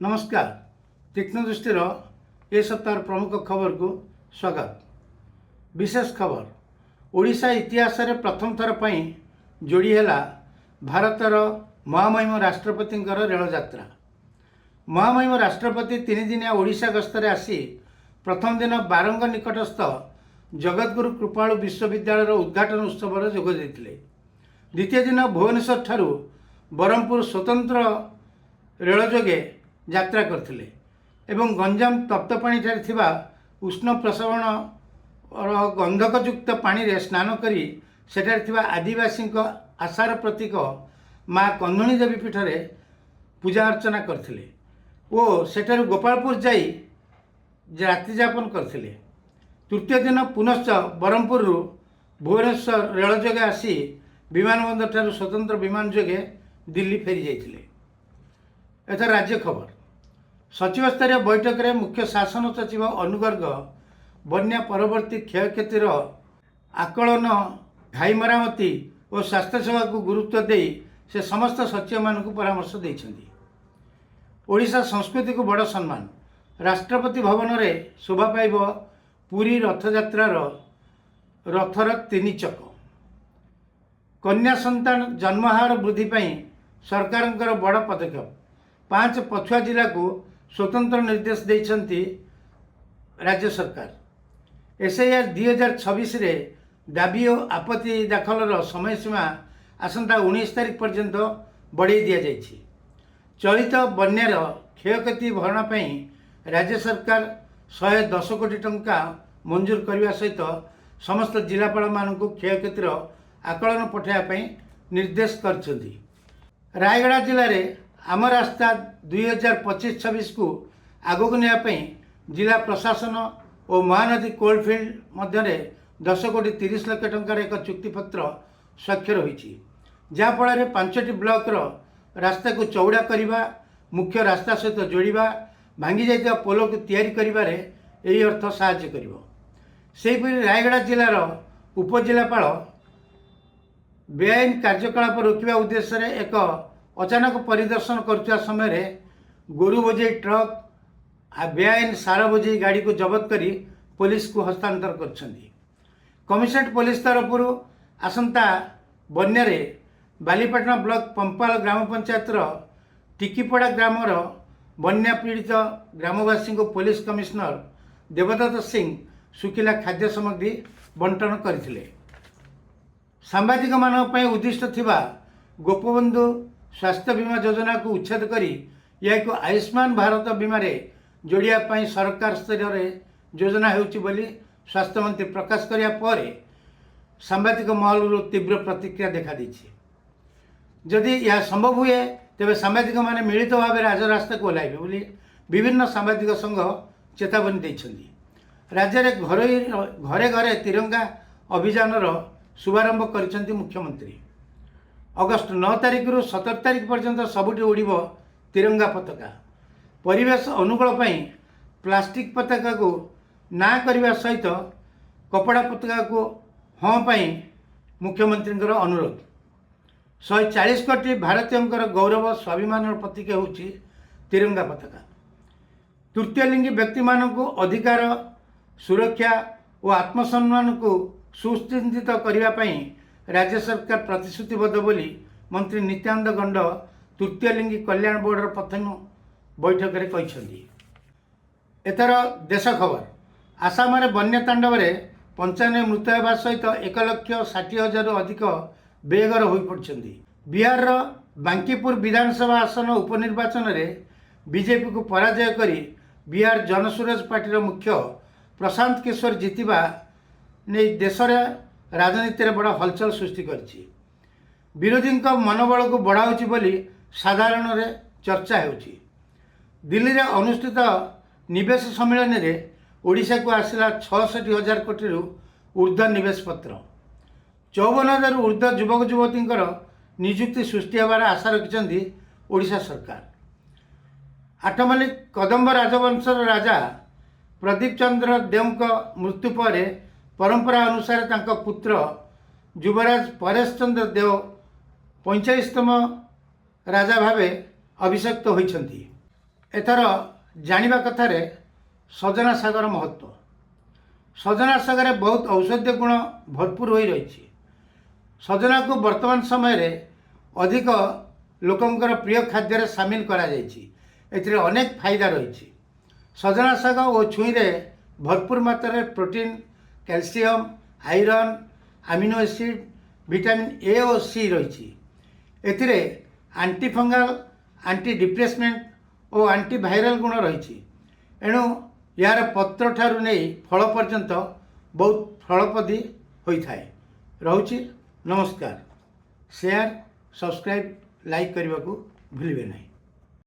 ନମସ୍କାର। ତୀକ୍ଷ୍ଣ ଦୃଷ୍ଟିର ଏ ସପ୍ତାହର ପ୍ରମୁଖ ଖବରକୁ ସ୍ୱାଗତ। ବିଶେଷ ଖବର, ଓଡ଼ିଶା ଇତିହାସରେ ପ୍ରଥମ ଥର ପାଇଁ ଯୋଡ଼ି ହେଲା ଭାରତର ମହାମହିମ ରାଷ୍ଟ୍ରପତିଙ୍କର ରେଳଯାତ୍ରା। ମହାମହିମ ରାଷ୍ଟ୍ରପତି 3 ଦିନିଆ ଓଡ଼ିଶା ଗସ୍ତରେ ଆସି ପ୍ରଥମ ଦିନ ବାରଙ୍ଗ ନିକଟସ୍ଥ ଜଗତଗୁରୁ କୃପାଳୁ ବିଶ୍ୱବିଦ୍ୟାଳୟର ଉଦ୍ଘାଟନ ଉତ୍ସବରେ ଯୋଗ ଦେଇଥିଲେ। ଦ୍ୱିତୀୟ ଦିନ ଭୁବନେଶ୍ୱରଠାରୁ ବ୍ରହ୍ମପୁର ସ୍ୱତନ୍ତ୍ର ରେଳ ଯୋଗେ ଯାତ୍ରା କରିଥିଲେ ଏବଂ ଗଞ୍ଜାମ ତପ୍ତପାଣିଠାରେ ଥିବା ଉଷ୍ଣ ପ୍ରସ୍ରବଣର ଗନ୍ଧକଯୁକ୍ତ ପାଣିରେ ସ୍ନାନ କରି ସେଠାରେ ଥିବା ଆଦିବାସୀଙ୍କ ଆଶାର ପ୍ରତୀକ ମା କନ୍ଧୁଣୀ ଦେବୀ ପୀଠରେ ପୂଜା ଅର୍ଚ୍ଚନା କରିଥିଲେ ଓ ସେଠାରୁ ଗୋପାଳପୁର ଯାଇ ରାତ୍ରି ଯାପନ କରିଥିଲେ। ତୃତୀୟ ଦିନ ପୁନଶ୍ଚ ବ୍ରହ୍ମପୁରରୁ ଭୁବନେଶ୍ୱର ରେଳ ଯୋଗେ ଆସି ବିମାନ ବନ୍ଦରଠାରୁ ସ୍ୱତନ୍ତ୍ର ବିମାନ ଯୋଗେ ଦିଲ୍ଲୀ ଫେରି ଯାଇଥିଲେ। ଏଥର ରାଜ୍ୟ ଖବର। ସଚିବ ସ୍ତରୀୟ ବୈଠକରେ ମୁଖ୍ୟ ଶାସନ ସଚିବ ଅନୁ ଗର୍ଗ ବନ୍ୟା ପରବର୍ତ୍ତୀ କ୍ଷୟକ୍ଷତିର ଆକଳନ, ଘାଇ ମରାମତି ଓ ସ୍ୱାସ୍ଥ୍ୟସେବାକୁ ଗୁରୁତ୍ୱ ଦେଇ ସେ ସମସ୍ତ ସଚିବମାନଙ୍କୁ ପରାମର୍ଶ ଦେଇଛନ୍ତି। ଓଡ଼ିଶା ସଂସ୍କୃତିକୁ ବଡ଼ ସମ୍ମାନ। ରାଷ୍ଟ୍ରପତି ଭବନରେ ଶୋଭା ପାଇବ ପୁରୀ ରଥଯାତ୍ରାର ରଥର ତିନି ଚକ। କନ୍ୟା ସନ୍ତାନ ଜନ୍ମହାର ବୃଦ୍ଧି ପାଇଁ ସରକାରଙ୍କର ବଡ଼ ପଦକ୍ଷେପ। ପାଞ୍ଚ ପଛୁଆ ଜିଲ୍ଲାକୁ ସ୍ୱତନ୍ତ୍ର ନିର୍ଦ୍ଦେଶ ଦେଇଛନ୍ତି ରାଜ୍ୟ ସରକାର। ଏସ୍ଆଇଆର୍ 2026ରେ ଦାବି ଓ ଆପତ୍ତି ଦାଖଲର ସମୟସୀମା ଆସନ୍ତା 19 ତାରିଖ ପର୍ଯ୍ୟନ୍ତ ବଢ଼ାଇ ଦିଆଯାଇଛି। ଚଳିତ ବନ୍ୟାର କ୍ଷୟକ୍ଷତି ଭରଣା ପାଇଁ ରାଜ୍ୟ ସରକାର 110 କୋଟି ଟଙ୍କା ମଞ୍ଜୁର କରିବା ସହିତ ସମସ୍ତ ଜିଲ୍ଲାପାଳମାନଙ୍କୁ କ୍ଷୟକ୍ଷତିର ଆକଳନ ପଠାଇବା ପାଇଁ ନିର୍ଦ୍ଦେଶ କରିଛନ୍ତି। ରାୟଗଡ଼ା ଜିଲ୍ଲାରେ ଆମ ରାସ୍ତା 2025-26କୁ ଆଗକୁ ନେବା ପାଇଁ ଜିଲ୍ଲା ପ୍ରଶାସନ ଓ ମହାନଦୀ କୋଲଫିଲ୍ଡ ମଧ୍ୟରେ 10 କୋଟି 30 ଲକ୍ଷ ଟଙ୍କାର ଏକ ଚୁକ୍ତିପତ୍ର ସ୍ୱାକ୍ଷର ହୋଇଛି, ଯାହାଫଳରେ ପାଞ୍ଚଟି ବ୍ଲକର ରାସ୍ତାକୁ ଚଉଡ଼ା କରିବା, ମୁଖ୍ୟ ରାସ୍ତା ସହିତ ଯୋଡ଼ିବା, ଭାଙ୍ଗି ଯାଇଥିବା ପୋଲକୁ ତିଆରି କରିବାରେ ଏହି ଅର୍ଥ ସାହାଯ୍ୟ କରିବ। ସେହିପରି ରାୟଗଡ଼ା ଜିଲ୍ଲାର ଉପଜିଲ୍ଲାପାଳ ବେଆଇନ କାର୍ଯ୍ୟକଳାପ ରୋକିବା ଉଦ୍ଦେଶ୍ୟରେ ଏକ ଅଚାନକ ପରିଦର୍ଶନ କରୁଥିବା ସମୟରେ ଗୋରୁ ବୋଝେଇ ଟ୍ରକ୍ ଆଉ ବେଆଇନ ସାର ବୋଝେଇ ଗାଡ଼ିକୁ ଜବତ କରି ପୋଲିସକୁ ହସ୍ତାନ୍ତର କରିଛନ୍ତି। କମିଶନରେଟ୍ ପୋଲିସ ତରଫରୁ ଆସନ୍ତା ବନ୍ୟାରେ ବାଲିପାଟଣା ବ୍ଲକ ପମ୍ପାଲ ଗ୍ରାମ ପଞ୍ଚାୟତର ଟିକିପଡ଼ା ଗ୍ରାମର ବନ୍ୟା ପୀଡ଼ିତ ଗ୍ରାମବାସୀଙ୍କୁ ପୋଲିସ କମିଶନର ଦେବଦତ୍ତ ସିଂ ଶୁଖିଲା ଖାଦ୍ୟ ସାମଗ୍ରୀ ବଣ୍ଟନ କରିଥିଲେ। ସାମ୍ବାଦିକମାନଙ୍କ ପାଇଁ ଉଦ୍ଦିଷ୍ଟ ଥିବା ଗୋପବନ୍ଧୁ ସ୍ୱାସ୍ଥ୍ୟ ବୀମା ଯୋଜନାକୁ ଉଚ୍ଛେଦ କରି ଏହାକୁ ଆୟୁଷ୍ମାନ ଭାରତ ବୀମାରେ ଯୋଡ଼ିବା ପାଇଁ ସରକାର ସ୍ତରରେ ଯୋଜନା ହେଉଛି ବୋଲି ସ୍ୱାସ୍ଥ୍ୟମନ୍ତ୍ରୀ ପ୍ରକାଶ କରିବା ପରେ ସାମ୍ବାଦିକ ମହଲରୁ ତୀବ୍ର ପ୍ରତିକ୍ରିୟା ଦେଖାଦେଇଛି। ଯଦି ଏହା ସମ୍ଭବ ହୁଏ, ତେବେ ସାମ୍ବାଦିକମାନେ ମିଳିତ ଭାବେ ରାଜରାସ୍ତାକୁ ଓହ୍ଲାଇବେ ବୋଲି ବିଭିନ୍ନ ସାମ୍ବାଦିକ ସଂଘ ଚେତାବନୀ ଦେଇଛନ୍ତି। ରାଜ୍ୟରେ ଘରୋଇ ଘରେ ଘରେ ତିରଙ୍ଗା ଅଭିଯାନର ଶୁଭାରମ୍ଭ କରିଛନ୍ତି ମୁଖ୍ୟମନ୍ତ୍ରୀ। ଅଗଷ୍ଟ 9 ତାରିଖରୁ 17 ତାରିଖ ପର୍ଯ୍ୟନ୍ତ ସବୁଠି ଉଡ଼ିବ ତିରଙ୍ଗା ପତାକା। ପରିବେଶ ଅନୁକୂଳ ପାଇଁ ପ୍ଲାଷ୍ଟିକ୍ ପତାକାକୁ ନା କରିବା ସହିତ କପଡ଼ା ପତାକାକୁ ହଁ ପାଇଁ ମୁଖ୍ୟମନ୍ତ୍ରୀଙ୍କର ଅନୁରୋଧ। 140 କୋଟି ଭାରତୀୟଙ୍କର ଗୌରବ, ସ୍ୱାଭିମାନର ପ୍ରତୀକ ହେଉଛି ତିରଙ୍ଗା ପତାକା। ତୃତୀୟ ଲିଙ୍ଗୀ ବ୍ୟକ୍ତିମାନଙ୍କୁ ଅଧିକାର, ସୁରକ୍ଷା ଓ ଆତ୍ମସମ୍ମାନକୁ ସୁଚିନ୍ତିତ କରିବା ପାଇଁ ରାଜ୍ୟ ସରକାର ପ୍ରତିଶ୍ରୁତିବଦ୍ଧ ବୋଲି ମନ୍ତ୍ରୀ ନିତ୍ୟାନନ୍ଦ ଗଣ୍ଡ ତୃତୀୟ ଲିଙ୍ଗୀ କଲ୍ୟାଣ ବୋର୍ଡର ପ୍ରଥମ ବୈଠକରେ କହିଛନ୍ତି। ଏଥର ଦେଶ ଖବର। ଆସାମରେ ବନ୍ୟା ତାଣ୍ଡବରେ 95 ମୃତ ହେବା ସହିତ 1,60,000ରୁ ଅଧିକ ବେଘର ହୋଇପଡ଼ିଛନ୍ତି। ବିହାରର ବାଙ୍କିପୁର ବିଧାନସଭା ଆସନ ଉପନିର୍ବାଚନରେ ବିଜେପିକୁ ପରାଜୟ କରି ବିହାର ଜନସୁରଜ ପାର୍ଟିର ମୁଖ୍ୟ ପ୍ରଶାନ୍ତ କିଶୋର ଜିତିବା ନେଇ ଦେଶରେ ରାଜନୀତିରେ ବଡ଼ ହଲଚଲ ସୃଷ୍ଟି କରିଛି, ବିରୋଧୀଙ୍କ ମନୋବଳକୁ ବଢ଼ାଉଛି ବୋଲି ସାଧାରଣରେ ଚର୍ଚ୍ଚା ହେଉଛି। ଦିଲ୍ଲୀରେ ଅନୁଷ୍ଠିତ ନିବେଶ ସମ୍ମିଳନୀରେ ଓଡ଼ିଶାକୁ ଆସିଲା 66 ହଜାର କୋଟିରୁ ଉର୍ଦ୍ଧ୍ୱ ନିବେଶ ପତ୍ର। 54 ହଜାରରୁ ଉର୍ଦ୍ଧ୍ୱ ଯୁବକ ଯୁବତୀଙ୍କର ନିଯୁକ୍ତି ସୃଷ୍ଟି ହେବାର ଆଶା ରଖିଛନ୍ତି ଓଡ଼ିଶା ସରକାର। ଆଠମଲ୍ଲିକ କଦମ୍ବ ରାଜବଂଶର ରାଜା ପ୍ରଦୀପ ଚନ୍ଦ୍ର ଦେଓଙ୍କ ମୃତ୍ୟୁ ପରେ ପରମ୍ପରା ଅନୁସାରେ ତାଙ୍କ ପୁତ୍ର ଯୁବରାଜ ପରେଶ ଚନ୍ଦ୍ର ଦେଓ 45ତମ ରାଜା ଭାବେ ଅଭିଷିକ୍ତ ହୋଇଛନ୍ତି। ଏଥର ଜାଣିବା କଥାରେ ସଜନା ଶାଗର ମହତ୍ତ୍ୱ। ସଜନା ଶାଗରେ ବହୁତ ଔଷଧୀୟ ଗୁଣ ଭରପୁର ହୋଇ ରହିଛି। ସଜନାକୁ ବର୍ତ୍ତମାନ ସମୟରେ ଅଧିକ ଲୋକଙ୍କର ପ୍ରିୟ ଖାଦ୍ୟରେ ସାମିଲ କରାଯାଇଛି। ଏଥିରେ ଅନେକ ଫାଇଦା ରହିଛି। ସଜନା ଶାଗ ଓ ଛୁଇଁରେ ଭରପୁର ମାତ୍ରାରେ protein, calcium, iron, amino acid, vitamin A O C ରହିଛି। ଏଥିରେ ଆଣ୍ଟିଫଙ୍ଗାଲ, ଆଣ୍ଟି ଡିପ୍ରେସମେଣ୍ଟ ଓ ଆଣ୍ଟିଭାଇରାଲ ଗୁଣ ରହିଛି। ଏଣୁ ଏହାର ପତ୍ରଠାରୁ ନେଇ ଫଳ ପର୍ଯ୍ୟନ୍ତ ବହୁତ ଫଳପ୍ରଦ ହୋଇଥାଏ। ରହୁଛି, ନମସ୍କାର। ସେୟାର, ସବସ୍କ୍ରାଇବ୍, ଲାଇକ୍ କରିବାକୁ ଭୁଲିବେ ନାହିଁ।